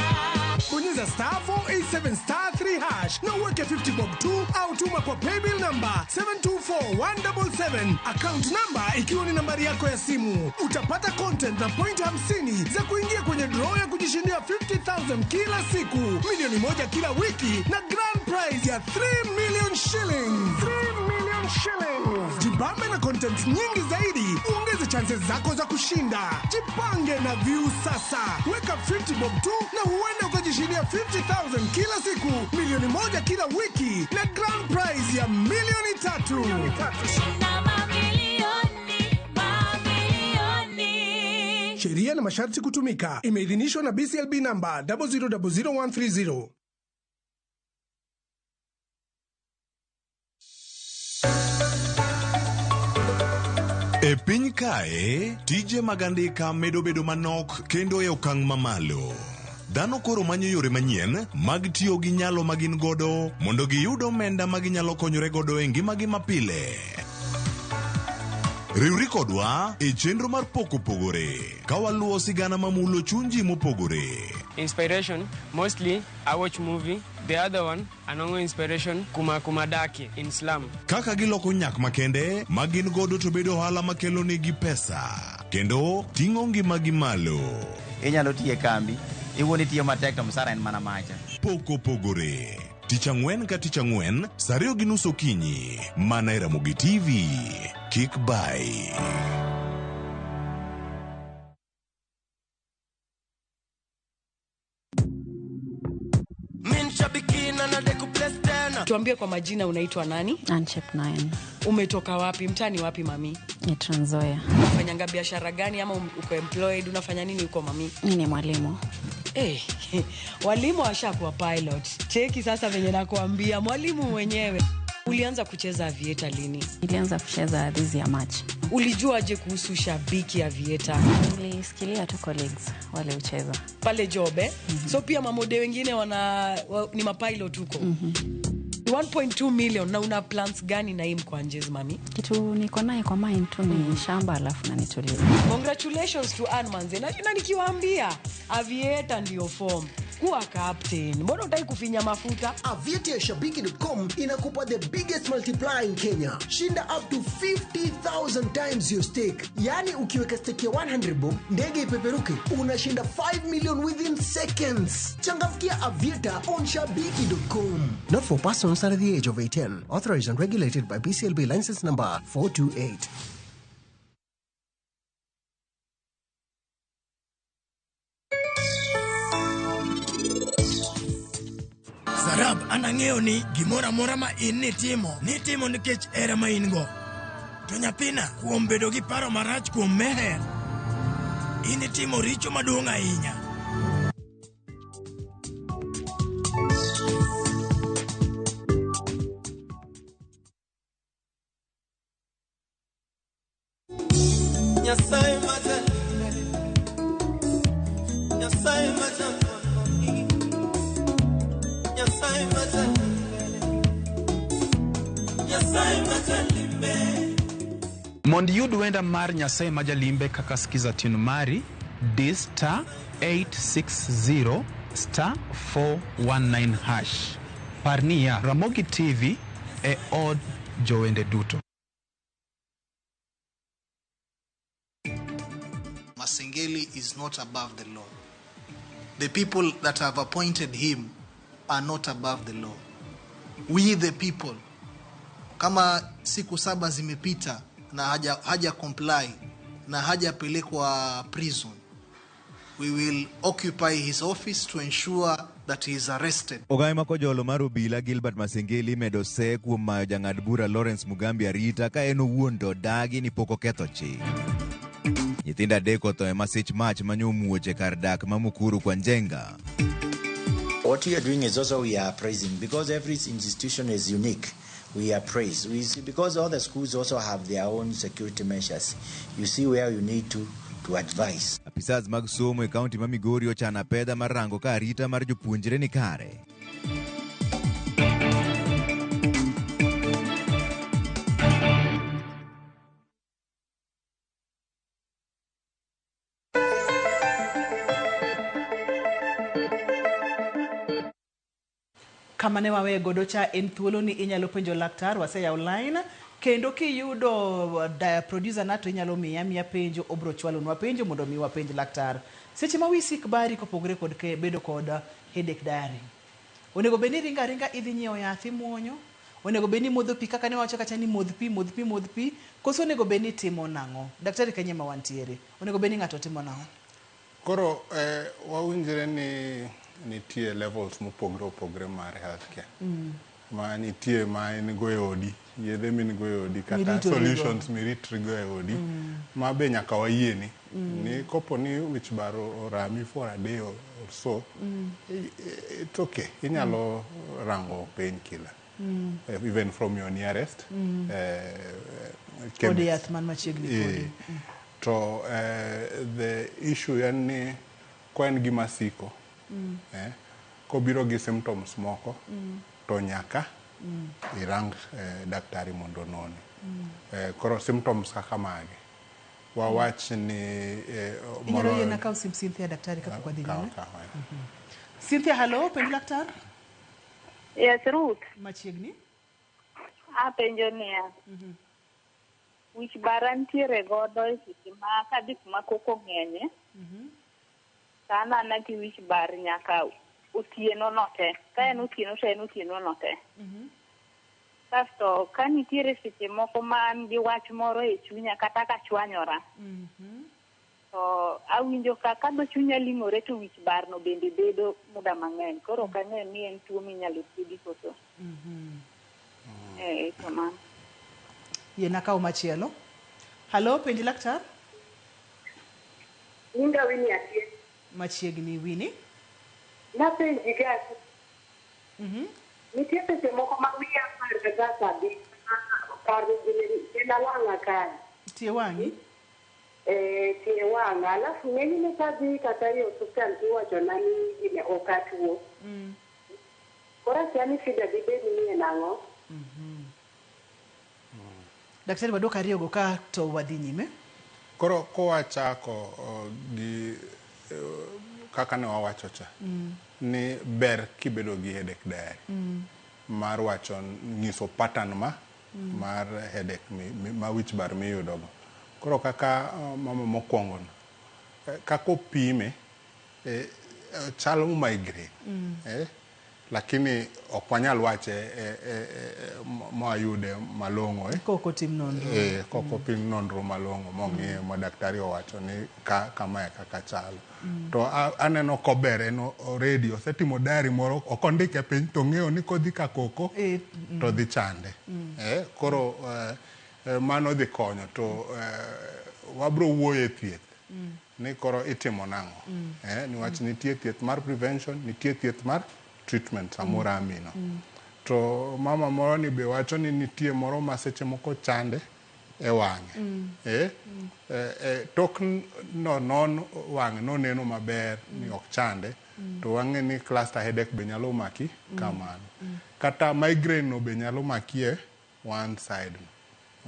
Bonyeza star 487 star 3 hash na uweke 50 bob 2 au tuma kwa paybill number 724177, account number ikiwa ni nambari yako ya simu. Utapata content na point 50 za kuingia kwenye draw ya kujishindia 50,000 kila siku, milioni 1 kila wiki na grand prize ya 3 million shillings. 3 million shillings. Jibambe na content nyingi zaidi, uongeze chances zako za kushinda. Jipange na View sasa. Weka 50 bob 2 na huenda ukajishindia 50,000 kila siku, milioni 1 kila wiki na grand prize ya milioni 3. Shinda mamilioni, mamilioni. Sheria na masharti kutumika. Imeidhinishwa na BCLB number 0000130. E piny kae, tije mag andika medo bedo manok kendo e okang' mamalo. Dhano koro manyo yore manyien mag tiyo gi nyalo ma gin godo mondo giyud omenda ma ginyalo konyore godo e ngimagi mapile. Riwri kodwa e chenro mar Pok Opogore ka waluwo sigana mamulo chuny ji mopogore. Inspiration, mostly I watch movie. The other one, anongo inspiration kuma kuma daki in slum. Kaka giloko nyak makende ma gin godo to bedo ohala makelo negi pesa kendo ting'o ngimagi malo. Inyalo tiyo e kambi, iwuon itiyo matek to msara en mana macha. Pok Opogore. Tich ang'wen ka tich ang'wen, saa 2:30 okinyi, mana e Ramogi TV. Kik bai. Tuambie kwa majina, unaitwa nani? Anchep 9. Umetoka wapi? Mtani wapi mami? Ni Trans Nzoia. Unafanyanga biashara gani ama uko employed? Unafanya nini huko mami? Mimi ni mwalimu. Walimu washakuwa pilot. Cheki sasa venye nakuambia, mwalimu mwenyewe. Ulianza kucheza Aviator lini? Nilianza kucheza this year March. Ulijuaje kuhusu Shabiki Aviator? Nilisikilia tu colleagues wale ucheza. Pale job eh? So pia mamode wengine ni mapilot huko. 1.2 million na una plans gani na hii mkwanjezi mami? Kitu niko naye kwa mind tu ni shamba alafu na nitulie. Congratulations to Ann Manze. Na nikiwaambia Aviator ndio form. Kuwa captain. Mbona hutaki kufinya mafuta? Aviator ya Shabiki.com inakupa the biggest multiplier in Kenya. Shinda up to 50,000 times your stake. Yani ukiweka stake ya 100 bob, ndege ipeperuke, unashinda 5 million within seconds. Changamkia Aviator on Shabiki.com. Not for persons under the age of 18. Authorized and regulated by BCLB license number 428. Sarab anang'eyo ni gimoro amora ma in nitimo, nitimo nikech hera ma in go. To nyathina, kuom bedo gi paro marach kuom Meher, in itimo richo maduong' ahinya. Nyasaye majalimbe, Nyasaye majalimbe, Nyasaye majalimbe, Nyasaye majalimbe. Mondo iyud wenda mar Nyasaye majalimbe kaka skiza tune mari, di star 860 star 419 hash. Par niya, Ramogi TV e od jowende duto. Masengeli is not above the law. The people that have appointed him are not above the law. We the people, kama siku 7 zimepita na haja comply na hajapelekwa prison. We will occupy his office to ensure that he is arrested. Ogai ma kojolo mar obila Gilbert Masengeli imedo see kuom mayo jang'ad bura Lawrence Mugambi arita ka en owuon to odagi ni pok oketho chik. Nyithindo adek otho e masich mach manyo omuoch e kar dak ma Mukuru kwa Njenga. What we are doing is also we are appraising, because every institution is unique. We appraise. We see, because all the schools also have their own security measures. You see where you need to advise. Apisas mag somo e kaunti ma Migori ochano apedha mar rango ka arita mar jopuonjre ni kare. Kama ne waweye godo cha en thuolo ni inyalo penjo laktar, waseyawo line kendo kiyudo producer na to inyalo miya miya penjo, obro chwalonwa penjo mondo mi wapenj laktar. Seche ma wi sik bari kopogore kod bedo kod headache diary, onego bed ni ringa ringa idhi nyiewo yath imuonyo, onego bed ni modho pi kaka ne wawacho kacha ni modh pi, modh pi, modh pi, koso onego bed ni timo nang'o? Daktari kanye ma wantiere, onego bed ni ng'ato timo nang'o? Koro wawinjre ni nitie levels mopogre opogre mar healthcare. Ma nitie ma in go e odi, yedhe min go e odi kata Miritorigo. solutions miritrigo e odi. Ma be nyaka wayieni. Ni kopo ni wich bar orami for a day or so, it's okay. Inyalo rango painkiller. Even from your nearest Od chemist. yath man machiegni kodi. To the issue en ni ka en gima siko, kobiro gi symptoms moko, to nyaka irang daktari mondo ononi. Koro symptoms kaka mage? Wawach ni Inyalo moro yiena kaw sim Cynthia daktari kapok wadhi Kaw, nyime. kaw, eh. Cynthia, hello, penj laktar. Yes, Ruth. Machiegni. Apenjo niya. Wich bara nitiere godo e seche ma kadhi kuma koko ng'enye. To anana gi wich bar nyaka otieno no te. Ka en otieno to en otieno no te. Kasto ka nitiere seche moko ma an gi wach moro e chunya kata kachwanyora. To awinjo ka dho chunya ling'ore to wich bar no bende bedo muda mang'eny. Koro ok ang'eyo ni en tuo minyalo thiedhi koso. Kamano. Yiena kaw machielo. Hello, penj laktar. Nyinga Winnie Atieno. Machiegni Winnie. Napenji ga. Nitie seche moko ma wiya parga ga kabisa. Paro gine wang'a kae. Tie wang'i? Tie wang'a. Alafu ng'enyne kadhi kata e osiptal tiwachona ni gine ok atuo. Koro akia ni shida dibed ni en ang'o. Daktari waduok ariyogo ka to wadhi nyime. Koro kowachako gi kaka ne wawacho cha, ni ber kibedo gi headache diary. Mar wacho nyiso pattern ma mar headache ma wich bar miyudogo. Koro kaka mama mokwongo no, kaka opime, chalo migraine. Lakini ok wanyal wache mwayude malong'o. Kok otim nonro. Kok opim nonro malong'o mong'iye ma daktari owacho ni kamae kaka chalo. To aneno kober en already osetimo diary moro ok ondike piny to ong'eyo ni kodhi ka koko to dhi chande. Koro mano dhi konyo to wabro wuoyo e thieth. Ni koro itimo nang'o. Niwach nitie thieth mar prevention, nitie thieth mar treatment samoro amino. To mama moro ni be wacho ni nitie moro ma seche moko chande e wang'e. Tok no non wang'e noneno maber ni ok chande, to wang'e ni cluster headache be nyalo maki kamano. Kata migraine no be nyalo maki e one side.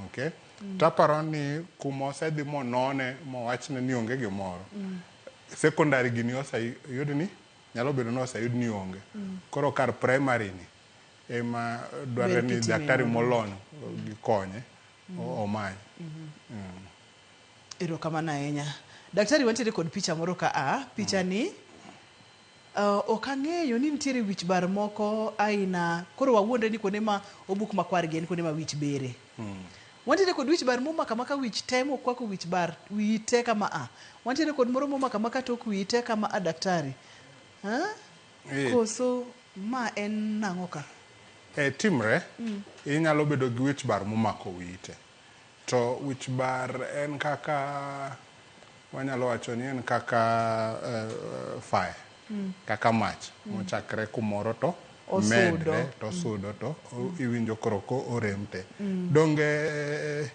Okay? Taparo ni kuma osedhi monone mowachne ni onge gimoro. Secondary gini oseyud ni nyalo bedo ni oseyud ni onge. Koro kar primary ni ema dwarre ni daktari molony gikonye omany. Erokamano ahinya. Daktari wantiere kod picha moro ka a. Picha ni ok ang'eyo ni nitiere wich bar moko aina. Koro wawuondre ni kuonde ma obuk makwar gi en kuonde ma wich bere. Wantiere kod wich bar momako amaka wich te mokwako wich bar wiyi te kama a. Wantiere kod moro momako amaka tok wiyi te kama a daktari. Ha? Eh. Koso ma en nang'o ka? E, timre inyalo bedo gi wich bar momako wiyi te. To wich bar en kaka wanyalo wacho ni en kaka fire kaka mach mochakre kumoro to Osudo. medre to osudo to iwinjo koro ko orem te. Donge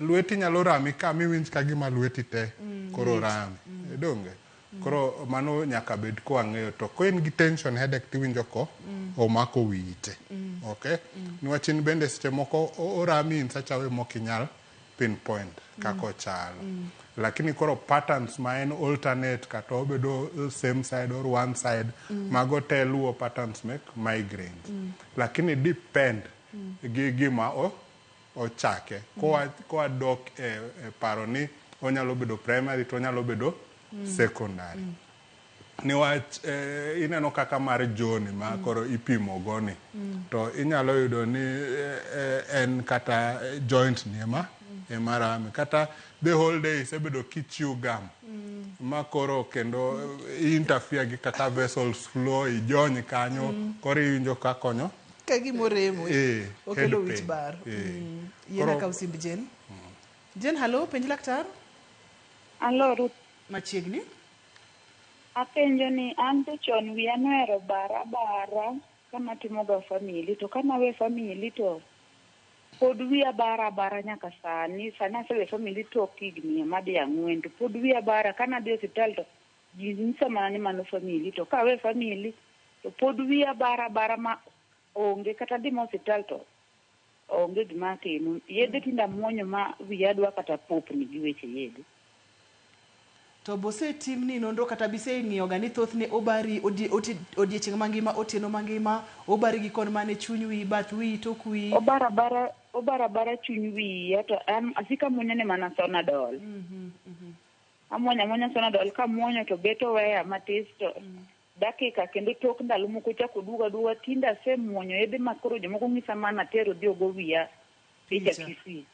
lweti nyalo rami ka miwinj ka gima lweti te koro Lit. rami. Donge? Koro mano nyaka bed kwang'eyo to ka in gi tension headache tiwinjo ko omako wiyi te. Okay? Niwach in bende seche moko orami in such a way mok inyal pinpoint kaka ochalo. Lakini koro patterns ma en alternate kata obedo same side or one side mago te luwo patterns mek migraines. Lakini depend gi gima ochake. Koa dok e paro ni onyalo bedo primary to onyalo bedo secondary. Niwach ineno kaka mar John ma koro ipimo go ni to inyalo yudo ni en kata joint ni ema rami kata the whole day isebedo kichew gum ma koro kendo interfere gi kaka vessels flow ijony kanyo koro iwinjo ka konyo Ka gima oremo. Okelo head wich pain. bar. Yiena Koro- kaw simb Jane. Jane, hello, penj laktar. Alo, Ruth. Machiegni. Apenjo ni an to chon wiya nohero bara bara kama timoga family to kanawe family to pod wiya bara bara nyaka sani. Sani asewe family tok higni madhi 4 to pod wiya bara. Kanadhi e osiptal to ji nyisa mana ni mano family to kawe family to pod wiya bara bara ma onge kata dhi ma osiptal to onge gima atimo. Yedhe tinde amuonyo ma wiya dwa kata popni gi weche yedhe. To bosetimni nonro kata biseng'iyo ga ni thothne obari odiechieng' mangima otieno mangima obari gi kon mane chuny wiyi bath wiyi tok wiyi. Obara bara chuny wiya to an asika amuonyo ne mana Sonadol. Amuonyo amuonya Sonadol kamuonyo to bet oweya matis to dakika kendo tok ndalo moko chako duogo aduoga tinde asemuonyo yedhe ma koro jomoko ng'isa mana atero odhi ogo wiya picha Kisii.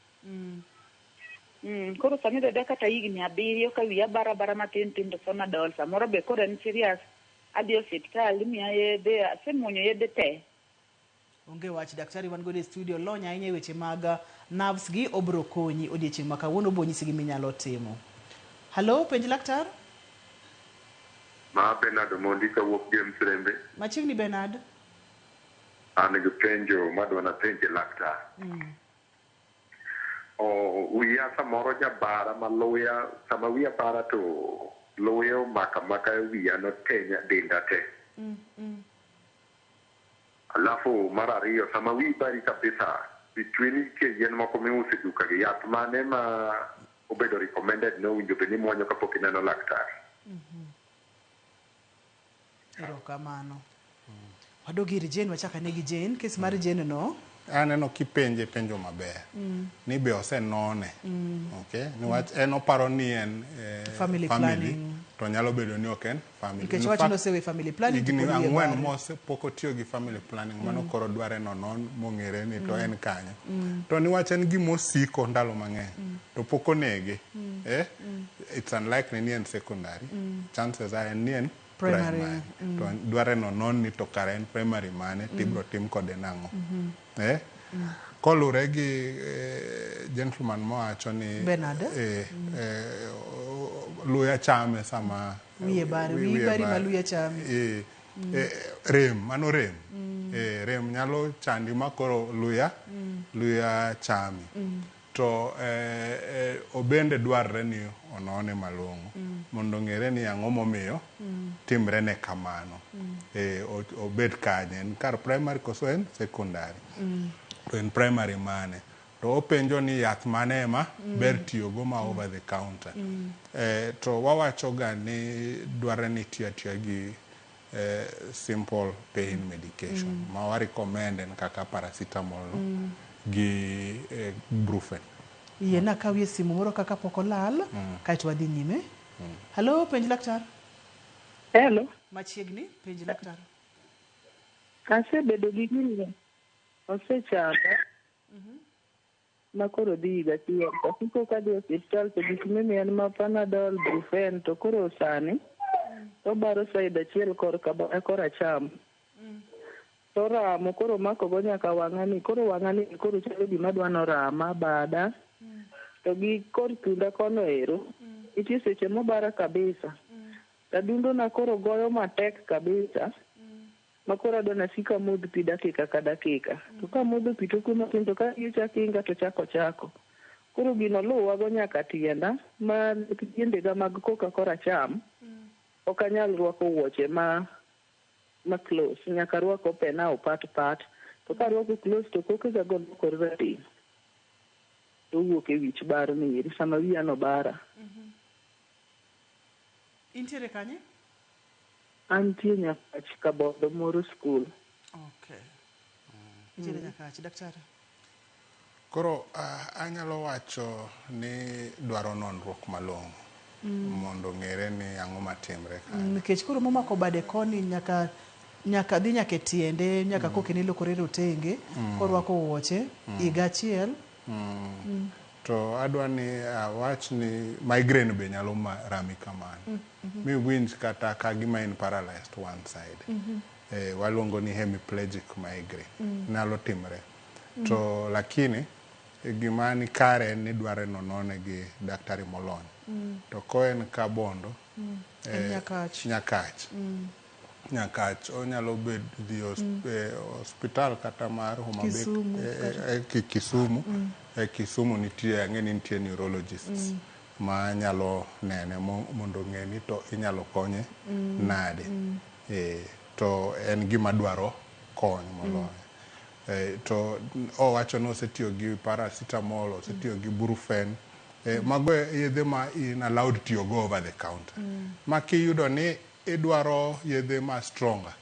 Koro sani dada kata higni 7 ka wiya bara bara matin tin to Sonadol samoro be koro en serious adhi osiptal imiya yedhe asemuonyo yedhe te. Onge wach daktari wan godo e studio lony ahinya e weche mag nerves gi obro konyi odiechieng' ma kawuono obiro nyisi gima inyalo timo. Hello, penj laktar. Ma Bernard Omondi kawuok James Rembe. Machiegni Bernard. An gi penjo madwa napenje laktar. Wiya samoro jabara maluya, sama wiya bara to luya omako amaka wiya no te denda te. Alafu mar ariyo sama wiyi bari kabisa between nitie yien moko miuso e duka gi yath mane ma obedo recommended ni owinjo bed ni imuonyo kapok ineno laktar. Erokamano. Wadog ir Jane, wachak ane gi Jane. Kes mar Jane no. Aneno kipenje penjo maber. Ni be osenone. Okay? Niwach en oparo ni en family planning. To nyalo bedo ni ok en family. Nikech wacho ni osewe family planning to Higni pod wiye 4 bare. mose pok otiyo gi family planning. Mano koro dware nonon mong'ere ni to en kanyo. To niwach en gimosiko ndalo mang'eny. To pok onege. It's unlikely ni en secondary. Chances are en ni en primary. To dware nonon ni to kare en primary mane tibro tim kode nang'o. Kolure gi gentleman mowacho ni Bernard. Luya chame sama wiye bare, wiye bari ma luya chame. Rem, mano rem. Rem nyalo chandi ma koro luya luya chami. To obende dwarre ni onone malong'o mondo ong'ere ni ang'o momiyo timre ne kamano. Obed kanye, en kar primary koso en secondary. To en primary mane. To openjo ni yath mane ema ber tiyogo ma over the counter. To wawacho ga ni dwarre ni tiyo atiya gi simple pain medication. Ma wa recommend en kaka paracetamol no gi brufen. Yiena kawie simu moro kaka pok olal, kaeto wadhi nyime. Hello, penj laktar. Hello. Machiegni, penj laktar. Asebedo gi gini osechanda. Ma koro dhi higa achiel. Asiko kadhi e osiptal to gik mimiya en ma Panadol, Brufen to koro sani obaro side achiel korka bada koracham. To oramo koro omako go nyaka wang'a ni koro wang'a ni koro chalo gima dwa norama bada. To gi kor thunda kono ero nitie seche mobara kabisa. To adundo na koro goyo matek kabisa. Ma koro adwa nasik amodh pi dakika ka dakika. To kamodho pi to okwe matin to ka riyo chako inga to chako chako. Koro gino luwago nyaka tienda ma tiendega mag koka koracham ok anyal rwako wuoche ma ma close nyaka arwak open a opat pat to karwako close to kokega go lokore rateng' to owuok e wich bar ni eri sama wiya no bara. Intiere kanye? Antie Nyakach Kabondo Moro School. Okay. Intiere Nyakach, daktari. Koro anyalo wacho ni dwaro nonruok malong'o mondo ong'ere ni ang'o matimre kanyo. Nikech koro momako bade koni nyaka nyaka dhi nyaka e tiende nyaka kokene lokore rotenge korwako wuoche higa achiel. To adwa ni awach ni migraine be nyalo rami kamano. Miwinj kata ka gima in paralyzed one side. Waluongo ni hemiplegic migraine. Nyalo timre. To lakini gima ni kare en ni dware nonone gi daktari molony. To ko en kabondo, En Nyakach. Nyakach. Nyakach onyalo bedo dhi hospital kata mar Homa Bay, Kisumu, kata. Kisumu. Kisumu nitie ang'e ni nitie neurologists ma nyalo nene mondo ong'e ni to inyalo konye nade. To en gima dwaro kony moloyo. To owacho ni osetiyo gi paracetamol, osetiyo gi brufen. Mago e yedhe ma in allowed tiyogo over the counter. Ma kiyudo ni idwaro yedhe ma stronger,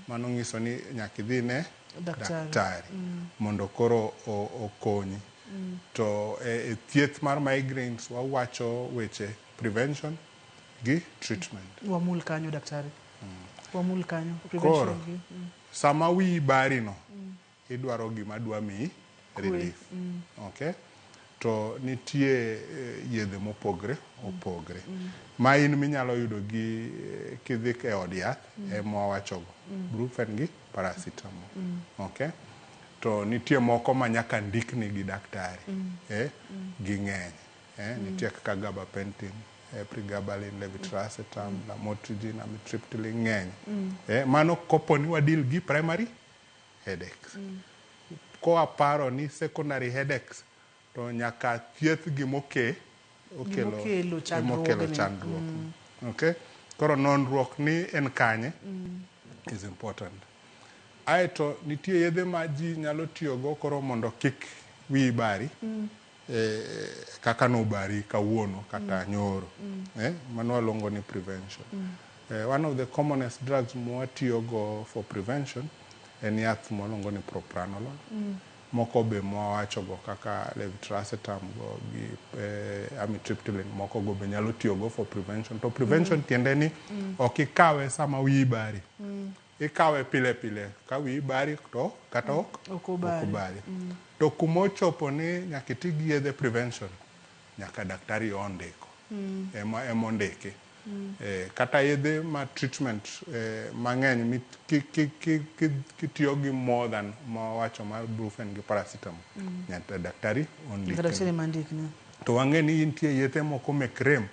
mano nyiso ni nyaka idhi ne daktari, daktari mondo koro okonyi. To e thieth mar migraines wawacho weche prevention gi treatment. Wamul kanyo daktari. Wamul kanyo. Koro, Prevention gi. Sama wiyi bari no, idwaro gima dwa miyi Kwe. relief. Okay? To nitie yedhe mopogre opogre. Ma in minyalo yudo gi kidhi e od yath ema wawachogo. Brufen gi paracetamol. Okay? To nitie moko ma nyaka ndikni gi daktari. Ging'eny. Nitie kaka gabapentin, pregabalin, levetiracetam, lamotrigine, amitriptyline ng'eny. Mano kopo ni wadeal gi primary headaches. Koa paro ni secondary headaches to nyaka thieth gimoke okelo Gimokelo gimokelo chandruogni. Chandruok. Okay? Koro nonruok ni en kanye is important. Aeto nitie yedhe ma ji nyalo tiyogo koro mondo kik wiyi bari kaka nobari kawuono kata nyoro. Mano waluongo ni prevention. One of the commonest drugs mwatiyogo for prevention en yath mwaluongo ni propranolol. Moko be mwawachogo kaka levetiracetam go gi amitriptyline moko go be nyalo tiyogo for prevention. To prevention tiende ni ok ikawe sama wiyi bari. Ikawe pile pile ka wiyi bari to kata ok Ok obari. ok obari. To kumochopo ni nyaka iti gi yedhe prevention, nyaka daktari ondiko. Ema emondiki. Kata yedhe ma treatment mang'eny kitiyo gi more than mawacho mar brufen gi paracetamol. Nyaka daktari Nyaka daktari ondikni. ema ndikni. To wang'e ni nitie yedhe moko mek rem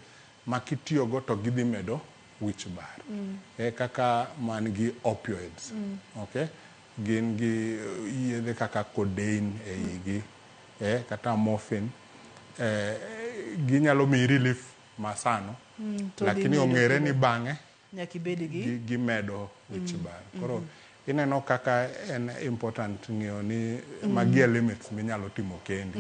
ma kitiyogo to gidhi medo wich bar. Kaka man gi opioids. Okay? Gin gi yedhe kaka codeine e igi, kata morphine. Ginyalo miyi relief masano, To dhi lakini medo ong'ere ni kelo. bang'e Nyaka ibed gi gimedo wich bar. Koro ineno kaka en important ng'eyo ni magi e limits minyalo timo kendi.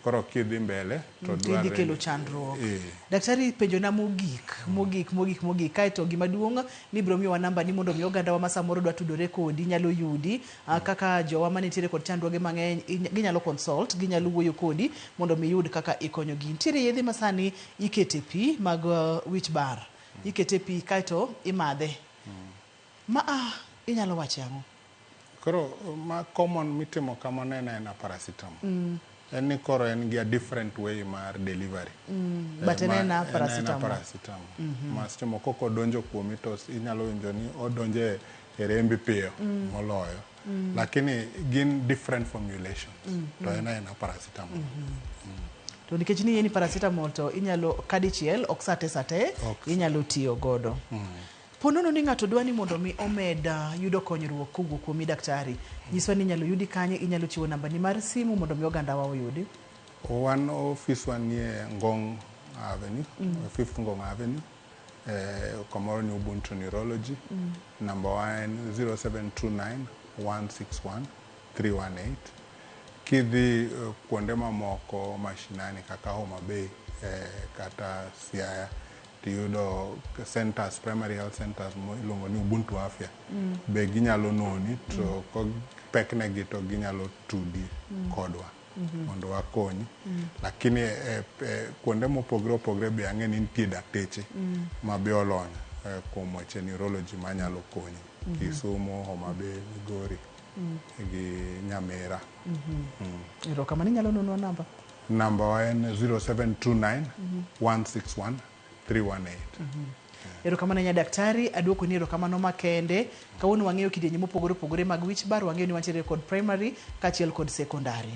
Koro kidhi mbele to Idhi dwarre kelo chandruok. Eh. Daktari, penjona mogik, mogik, mogik, mogik. Kaeto gima duong' ni ibiro miyowa namba ni mondo mi ogandawa ma samoro dwa tudore kodi nyalo yudi kaka jowa manitiere kod chandruoge mang'eny ginyalo consult, ginyalo wuoyo kodi mondo mi yud kaka ikonyogi. Nitiere yedhe ma sani ikete pi mag wich bar. Ikete pi kaeto imadhe. Ma inyalo wache ang'o? Koro ma common mitimo kamano en aena paracetamol. En ni koro en gi a different way mar delivery. But en Ma- ena en aena paracetamol. paracetamol. Ma seche moko kodonjo kuomi to inyalo winjo ni odonjo e rembi piyo moloyo. Lakini gin different formulations. To en aena paracetamol. To nikech ni paracetamol to inyalo kadichiel ok sate sate inyalo tiyo godo. Ponono ni ng'ato dwa ni mondo mi omed yudo konyruok kowuok kuomi daktari, nyiswa ni inyalo yudi kanye, inyalo chiwo nambani mar simu mondo mi ogandawa oyudi. Wan ofiswa nie Ngong Avenue, Fifth Ngong Avenue, kamoro ni Ubuntu Neurology. Namba wa en 0729 161 318. Kidhi kuonde mamoko mashinani kaka Homa Bay kata Siaya tiyudo centers, primary health centers iluongo ni Ubuntu Afya. Be ginyalo noni to peknegi to ginyalo tudi kodwa mondo wakonyi. Lakini kuonde mopogre opogre be ang'e ni nitie dakteche ma be olony kuom weche neurology manyalo konyi. Kisumu, Homa Bay, Migori gi Nyamira. Erokamano, inyalo nonwa namba? Namba wa en 0729 161 318. Erokamano ahinya daktari, aduoko ni erokamano makende. Kawuono wang'eyo kidienje mopogore opogore mag wich bar, wang'eyo ni wantiere kod primary kaachiel kod secondary.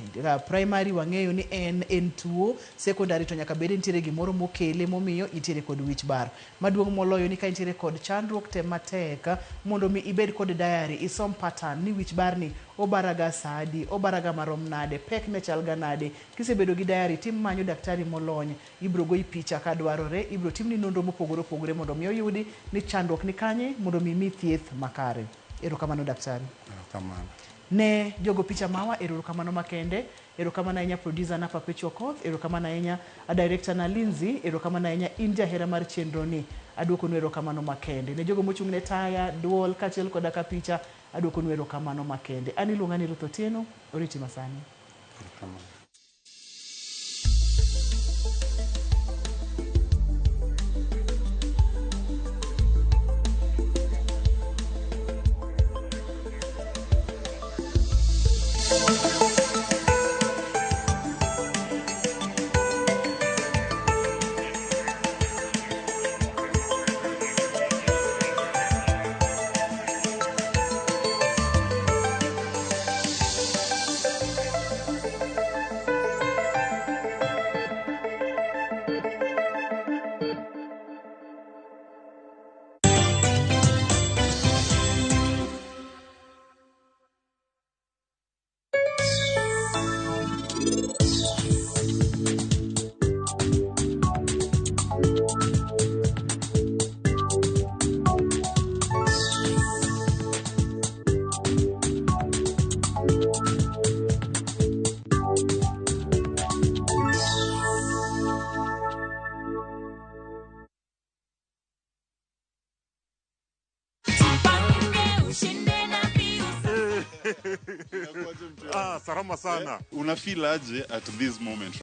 Primary wang'eyo ni en tuo, secondary to nyaka bed nitiere gimoro mokele momiyo intiere kod wich bar. Maduong' moloyo ni ka intiere kod chandruok tem matek mondo mi ibed kod diary, isom pattern ni wich bar ni obaraga sa adi, obaraga marom nade, pek ne chal ga nade. Kisebedo gi diary timanyo daktari molony, ibro goyi picha ka dwarore, ibro timni nonro mopogore opogore mondo mi oyudi ni chandruok ni kanye mondo mi mi thieth makare. Erokamano daktari. Erokamano. Ne jogo picha mawa, erokamano makende. Erokamano ahinya producer na Perpetual Koth, erokamano ahinya a director na Lindsay, erokamano ahinya in jahera mar chenro ni. Aduokonu erokamano makende. Ne jogo mochung' ne taya, duol kaachiel koda ka picha, aduokonu erokamano makende. An iluonga ni Ruth Otieno, oriti masani. Erokamano. Salama sana. Una feel aje at this moment?